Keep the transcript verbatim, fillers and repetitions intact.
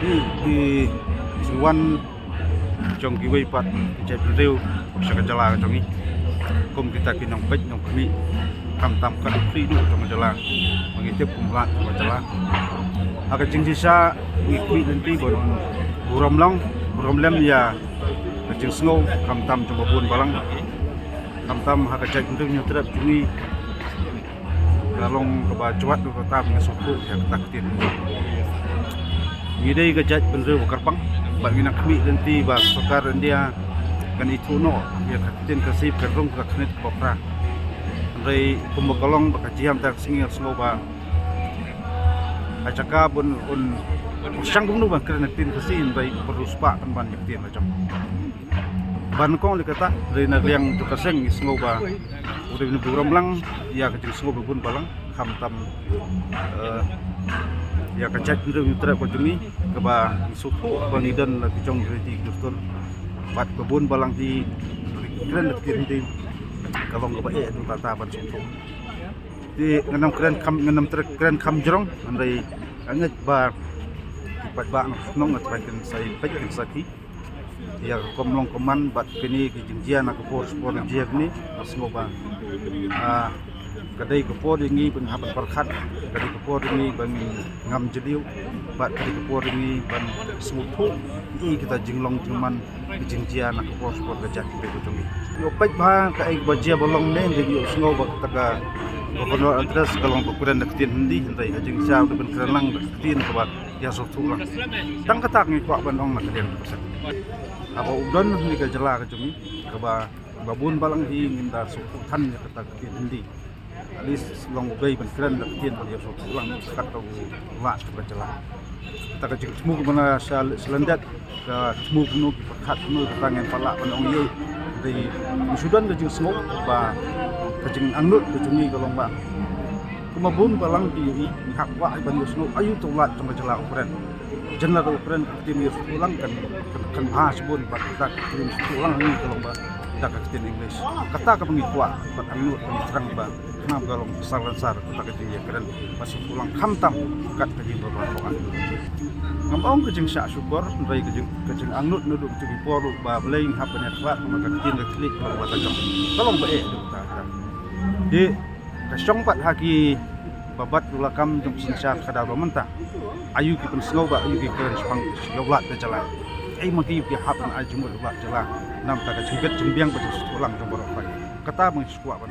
Ki jingwan jong kiwei pat ki jaitbynriew sha ka jylla ka jong ngi, kum kita ki nongpeit nongkhmih, khamtam ka duk khlieh duh jong ka jylla, ba ngi tip kum u Lat jong ka jylla. Ha ka jingshisha ngi khmih lynti ba un burom long burom lem ïa ka jingsngew, khamtam jong ba bun balang, khamtam ha ka jaitbynriew Hynñiewtrep jong ngi. Ka long kaba jwat ba tam ngi sngewthuh ïa kata ka ktien. Ngi dei ka jaitbynriew ba kyrpang bad ngi nang khmih lynti ba sorkar India kan ithuh noh ïa ka ktien Khasi kan rung ka khniat kaba phra. Hynrei kumba ka long ba ka jia mynta ka sngi, sngew ba ha jaka bun un pyrshang kumno ban kren ka ktien Khasi, hynrei u riewspah kan ban ïa ka ktien la jong. Ban kong lei kata, hynrei na liang jong ka seng ngi sngew ba u dei u burom lang ïa ka jingsngew ba bun balang, khamtam eh, ïa ka jaitbynriew Hynñiewtrep ka jong ngi, kaba ngi sngewthuh ba ngi don la ki jong ki riti ki jur tur bad ba bun balang ki kren da ki ktien Hindi, ka long kaba eh dang kata ban sngewthuh. Te ngan ym kren kham, ngan ym treh kren kham jrong, hynrei nga ngeit ba ki paidbah nongshong shnong, nga trai kin sa ïa peit kin sakhi ïa ka kam long kam man bad kine ki jingjia na ka por sha por, jia kine, nga sngew ba ah, ka dei ka por ïa ngi ban hap ban pyrkhat, ka dei ka por ïa ngi ban ngam jylliew bad ka dei ka por ïa ngi ban sngewthuh ïa kita jinglong jingman, ki jingjia na ka por sha por ka jait ka jong ngi. Ïoh peit ba kaei kaba jia ba long ne, hynrei ïoh sngew ba kata ka Governor Address ka long ba kren da ka ktien Hindi, hynrei ha jingshisha u dei ban kren lang da ka ktien kaba ïa sngewthuh lang. Tang kata ngi kwah ban ong na ka liang ka seng. Haba u don ha kane ka jylla ka jong ngi kaba, ba bun balang hi ngin da sngewthuh than ïa kata ka ktien Hindi. At least long u dei ban kren da ka ktien ba ïa sngewthuh lang, kat u Lat jong ka jylla. Kata ka jingthmu kaba na sha, sha lyndet, ka thmu kumno, ki pyrkhat kumno, kata ngin pat lah ban ong ïa. Dei ngi shu don ka jingsngew ba ka jingangnud ka jong ngi ka long ba kumba bun balang ki ïohi, ngi hap kwah ban ïohsngew aïu to u Lat jong ka jylla u kren. Jan lada u kren ka ktien ïohsngew lang kan, kan, kan bha shibun bad kata ka ktien ïohsngew lang ngi ka long ba da ka ktien English. Kata kaba ngi kwah bad angnud ba ngi thrang ba khnang ba ka long sar lane sar kata ka jingïakren ba sngewthuh lang khamtam kat ka jingdon lang. Ngam ong ka jingshah shukor, hynrei ka jing, ka jingangnud naduh ka jingpor ba Blei ngi hap ban ïakhlad, ka ktien ka khlieh ka long ba ta jong, ka long ba eh dei ta ta. Te ka shong pat ha ki ba bat u lakam jong synshar khadar ba mynta. Aïu ki pynsngew ba aïu ki kren shaphang ïa u Lat ka jylla. Ei ma ki ki hap ban ai jingmut ïa u Lat jylla. Namar ta ka jingbit jingbiang ba jingsngewlang jong baroh phi. Kata ba ngi sngewkwah ban